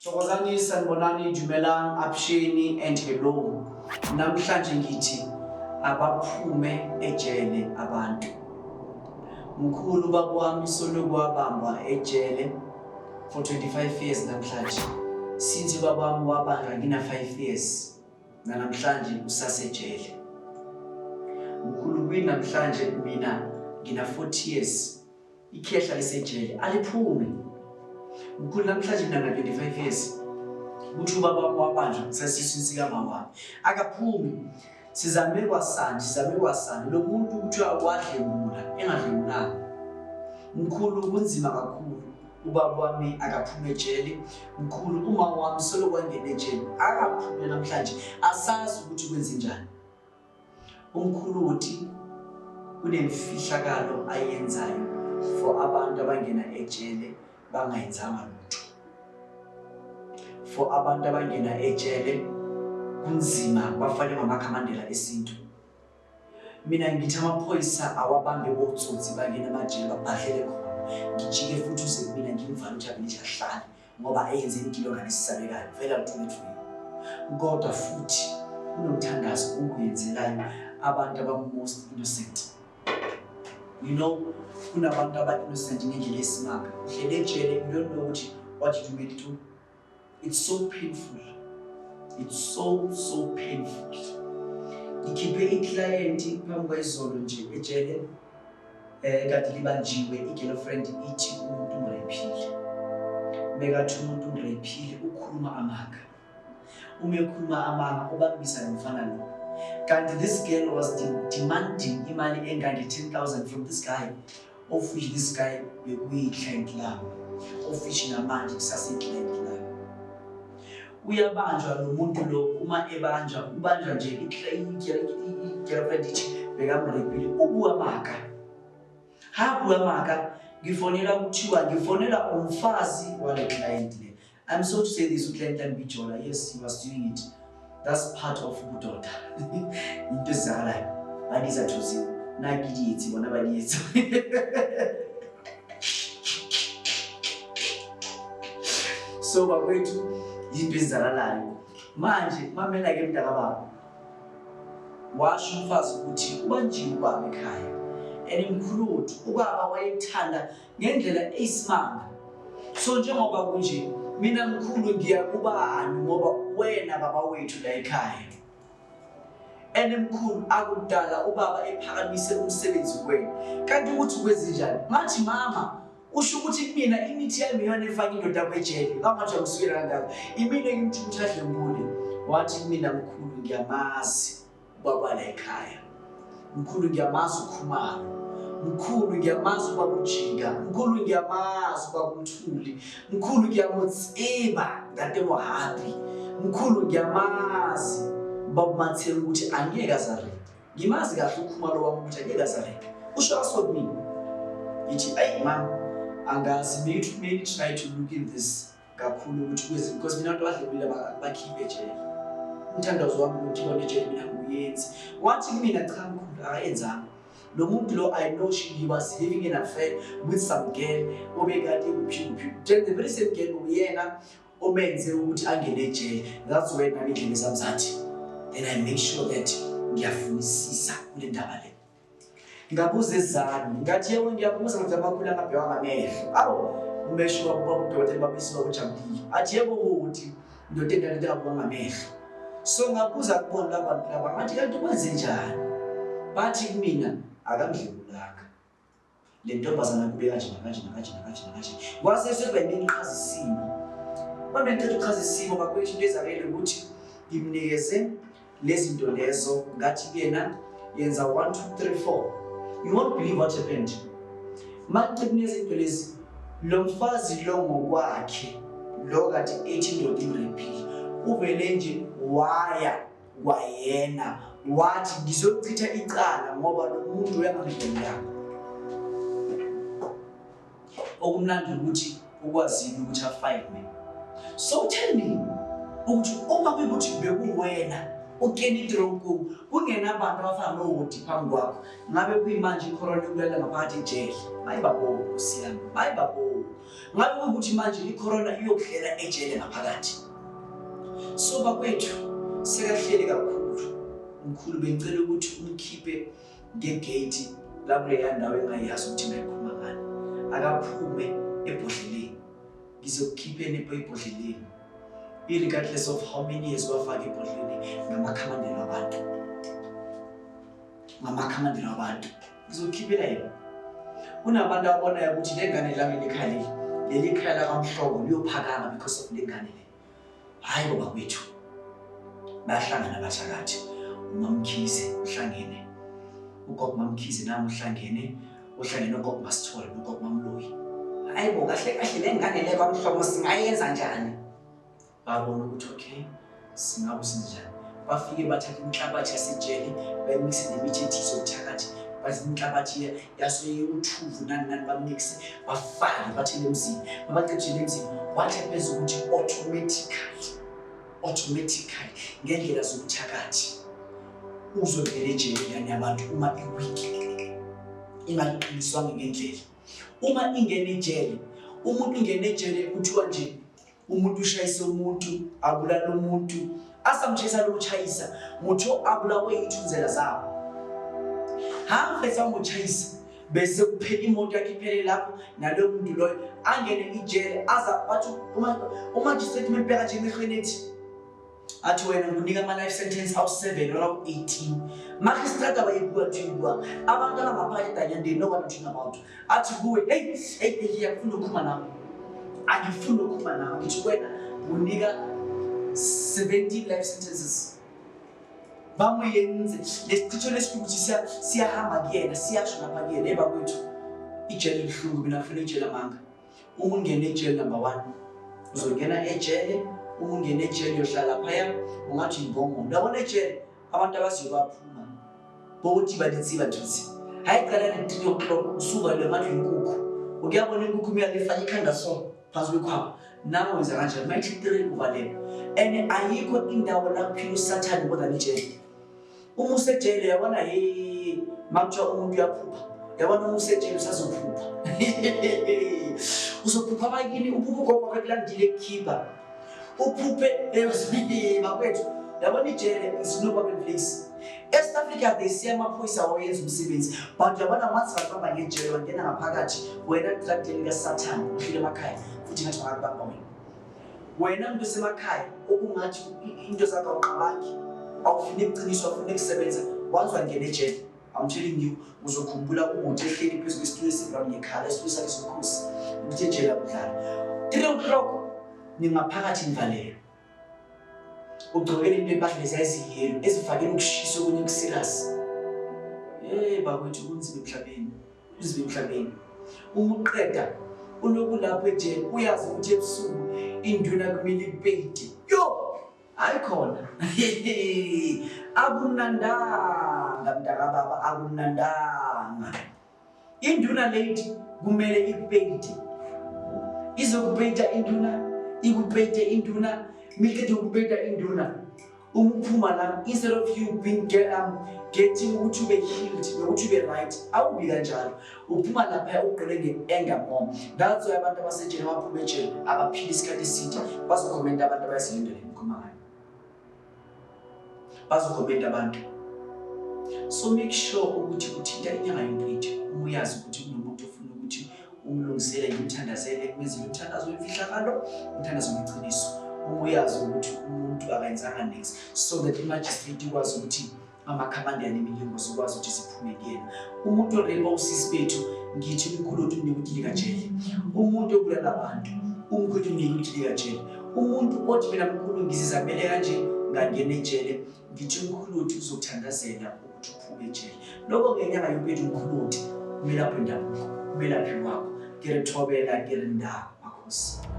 Thokozani, sanibonani, dumelang, avuxeni and hello. Namhlanje ngithi abaphume ejele abantu. Mkhulu, baba wami soloku wabambwa ejele for 25 years namhlanje. Since ubaba wami wabanjwa ngina 5 years, namhlanje usasejele. Mkhulu, namhlanje mina ngina 40 years. Ikhehla lisejele aliphume. Mkhulu, namhlanje mina ngina 25 years. Kuthi ubaba wami wabanjwa ngisesiswini sikamama wami. Akaphumi. Sizame kwasani, sizame kwasani. Lo muntu kuthiwa wadlwengula, engadlwengulanga. Mkhulu, kunzima kakhulu. Ubaba wami akaphume ejele. Mkhulu, uma wami solo kwangena ejele, akaphume namhlanje. Asazi ukuthi kwenze njani. Umkhulu uthi kunemfihlakalo ayenzayo for abantu abangena ejele bangayenzanga lutho. For abantu abangena ejele kunzima, bafane ngamakhamandela esintu. Mina ngithi amaphoyisa awabambe otsotsi bangena emajele babhadlele khona. Ngijike futhi uze kumina ngimvale ukuthi avele ahlale ngoba eyenze impilo ngane esisabekayo vele awuthule ethulile. Kodwa futhi kunomthandazo onguyenzelayo abantu aba-most innocent. Kunabantu aba-innocent ngendlela esimanga. Uhlele ejele, you don't know ukuthi what did you really do. It's so painful. It's so, so painful. Ngikhiphe i-client phambi kwayizolo nje ejele, kade libanjiwe, i-girlfriend ithi umuntu umraphile. Mekathi umuntu umraphile, ukhuluma amanga. Uma ekhuluma amanga ubambisa lo mfana lo. Kanti this girl was demanding imali engange 10,000 from this guy, of which this guy bekuyi-client lami, of which namanje kusase-client lami. Uyabanjwa lo muntu lo, uma ebanjwa ubanjwa nje i-girlfriend ithi bekamrepile, ubuya maka. Ha bua maka, ngifonela kuthiwa ngifonela umfazi wale client le. I'm sorry to say this, uclient lami bijola. Yes, he was doing it. That's part of ubudoda. Into ezizakalayo. Ba di etsa tseo. Nna ke di etse, bona ba di etsa. So bakwethu, into ezizakalayo. Manje mamela ke mntaka baba. Washo umfazi ukuthi ubanjiwe ubaba ekhaya. And mkhulu, ubaba wayethanda ngendlela eyisimanga. So njengoba kunje, mina mkhulu ngiyakubani ngoba wena baba wethu la ekhaya. And mkhulu, akudala ubaba ephakamise umsebenzi wenu. Kanti ukuthi kwenzenjani? Ngathi mama, usho ukuthi kumina imithi yami iyona efaka indoda yakho ejele. Ngangathi uyakusukela kangaka. Imina engimthi ukuthi adlwengule. Wathi kumina mkhulu, ngiyamazi ubaba la ekhaya. Mkhulu, ngiyamazi uKhumalo. Mkhulu, ngiyamazi ubaba uJika. Mkhulu, ngiyamazi ubaba uMthuli. Mkhulu, ngiyamutsiba ntate Mohapi. Mkhulu, ngiyamazi ubaba Matheni ukuthi angeke azarephe. Ngimazi kahle uKhumalo wami ukuthi angeke azarephe. Usho aso kumina. Ngithi ayi mama, angazi, maybe try to look in this kakhulu ukuthi kwezi, because mina abantu abadlwengulile bakhiphe ejele. Umthandazo wami ukuthi bona ejele mina nguyenzi. Wathi kumina cha mkhulu, akayenzanga. Lo muntu lo, I know he was having an affair with some girl obekade kuphi kuphi. Then the very same girl uyena omenze ukuthi angene ejele. That's when nami indlebe zami zathi. Then I make sure that ngiyafunisisa kule ndaba le. Ngabuza ezami, ngathi yebo ngiyabuza ngathi amakhulu angabhekwa ngamehlo. Awu, umesho wabo udokotela babisiwa ujabulile. Athi yebo ukuthi indoda endala into engabukwa ngamehlo. So ngabuza kubona laba bantu laba, ngathi kanti kwenze njani? Bathi kumina akamdlwengulanga. Le ntombazana kube kanje nakanje nakanje nakanje nakanje. Kwase sekuba yimina ichaza isimo. Manje ngicela ukuchaza isimo bakwethu, into ezakele ukuthi ngimnikeze lezi zinto lezo, ngathi kuyena yenza 1 2 3 4. You won't believe what happened. Manje kunezinto lezi, lo mfazi lo ngokwakhe lo kade ethi indoda imraphile, uvele nje waya kwayena wathi ngizochitha icala ngoba lo muntu uyangangidlwengulanga. Okumnandi ukuthi ukwazile ukuthi afayime. So tell me ukuthi uma kuyikuthi bekuwena Ukeni tronkong kungenabantu abafana noWodi phambi kwakho. Ngabe kuyimanje icorona ikulala ngaphakathi ejele. Hayi babo Nkosi yami, hayi babo. Ngabe ukuthi manje icorona iyokudlela ejele ngaphakathi. So bakwethu sekahleli kakhulu. Mkhulu bengicela ukuthi umkhiphe ngegate la kuleya ndawo engayazi ukuthi ngayikhuluma ngani. Akaphume ebhodleleni. Ngizokukhipheni ebhodleleni. Irregardless of how many years wafaka ebhodleleni ngamakhamandela abantu. Ngamakhamandela abantu. Ngizokukhiphela yena. Kunabantu abonayo ukuthi le ngane la kuleli khaya leli, leli khaya lakamhlobo liyophakama because of le ngane le. Hayi baba kwethu. Bayahlangana abathakathi. UMamkhize uhlangene. Ugogo Mamkhize nami uhlangene, uhlangene ugogo Masithole nogogo Mamloyi. Hayi bo, kahle kahle le ngane le kwamhlobo singayenza njani? Babona ukuthi okay, singabe sinjani. Bafike bathatha inhlabathi yasejele, bayimikise nemithi ethize yobuthakathi. Bathi inhlabathi yaso uthuvu nani nani bamikise, bafake bathele emzini. Mabaqedile emzini, what happens ukuthi automatically ngendlela zobuthakathi uzongena ejele ingane yabantu uma iweak ingaqiniswanga ngendlela. Uma ingena ejele, umuntu ungena ejele kuthiwa nje umuntu ushayise umuntu, abulala umuntu, asamshayisa lokuchayisa, motho abulawe ithunzela zabo. Ha fetsa mochayisa bese kuphela imoto yakhe iphele lapho naloyo muntu loyo angene ijele aza bathi uma magistrate membheka nje emehlweni ethi athi wena ngunika ama-life sentence awu-7 or awu-18. Magistrate abayibua thuyibua abantu abangaphakathi edanyani, they know what I'm talking about. Athi kuwe, hey hey hey, akufuni ukukhuluma nawe, angifuni ukukhuluma nawe. Ngithi wena ngunika 17 life sentences. Bamuyenze lesichitho lesikhulu ukuthi siyahamba kuyena, siyasho lapha kuyena. Hey bakwethu, ijele libuhlungu. Mina ngifuna ijele amanga. Uma ungena ejele, number one, uzongena ejele. Uma ungena ejele uyohlala laphaya ungathi imbongolo. Uyabona ejele abantu abaziyo baphuma bokuthi balitsiba ntutsi. Hayi, qala ne-3 o'clock usuka le ngathi inkukhu. Ukuyabona inkukhu uma ifaka ikhanda so phansi kwekhwapha, nawe wenza kanjani? Mayithi 3 uvalelwe. And ayikho indawo la kuphila usathane more than ijele. Uma usejele yabona, he, makuthiwa umuntu uyaphupha, yabona uma usejele usazophupha, uzophupha abakini, uphupha ugogo wakhe kulandile ekukhipha, uphuphe bakwethu. Yabona ijele is no public place. E-South Africa they say amaphoyisa awayenza umsebenzi, but yabona once bakubamba ngejele wangena ngaphakathi wena, drug dealer kasathane uhlile emakhaya futhi ngathi bangakubamba wena. Wena muntu osemakhaya okungathi into zakho awuqabangi, awufuni ukuqiniswa, awufuni ukusebenza, once wangena ejele, I'm telling you, uzokhumbula ukuthi ehleli phezu kwesitulo esibrown ngekhala, isitulo sakhe sobukhosi, ukuthi ejele akudlala. 3 o'clock ningaphakathi nivalelwe, ugcokele into empahla lezi eziyelo ezifakele ukushisa okunye kuserious. Hey bakwethu, kunzima emhlabeni, kunzima emhlabeni. Uma uqeda uloku lapho ejele uyazi ukuthi ebusuku induna kumele ikupeyite. Yo, hayi khona akumnandanga mntakababa, akumnandanga. Induna lady kumele ikupeyite, izokupeyita induna, ikupeyite induna. Miqeda ukupeyita induna, uma uphuma la, instead of you being getting ukuthi ube healed nokuthi ube right, awubi kanjalo. Uphuma lapha ugqile nge-anger more. That's why abantu abasejele abaphuma ejele abaphila isikhathi eside. Bazokhomenta abantu abayazilindele ngikhuluma ngayo, bazokhomenta abantu. So make sure ukuthi uthinta inyanga yompethu uma uyazi ukuthi kunomuntu ofuna ukuthi umlungisele, ngimthandazele, kumenzele umthandazo wemfihlakalo, umthandazo weqiniso. Uma uyazi ukuthi umuntu akayenzanga niks, so that i-magistrate ikwazi ukuthi amakhamandi anemilingo zikwazi ukuthi ziphume kuyena. Umuntu orepa usisi bethu, ngithi umkhulu uthi umnike ukuthi likajele. Umuntu obulala abantu, umkhulu uthi umnike ukuthi likajele. Umuntu othi mina mkhulu ngizizamele kanje ngangena ejele, ngithi umkhulu uthi uzokuthandazela ukuthi uphume ejele. Lokho ngenyanga yompethu, umkhulu uthi umelaphi wendabuko, umelaphi wakho. Ke re thobela, ke re nda makhosi.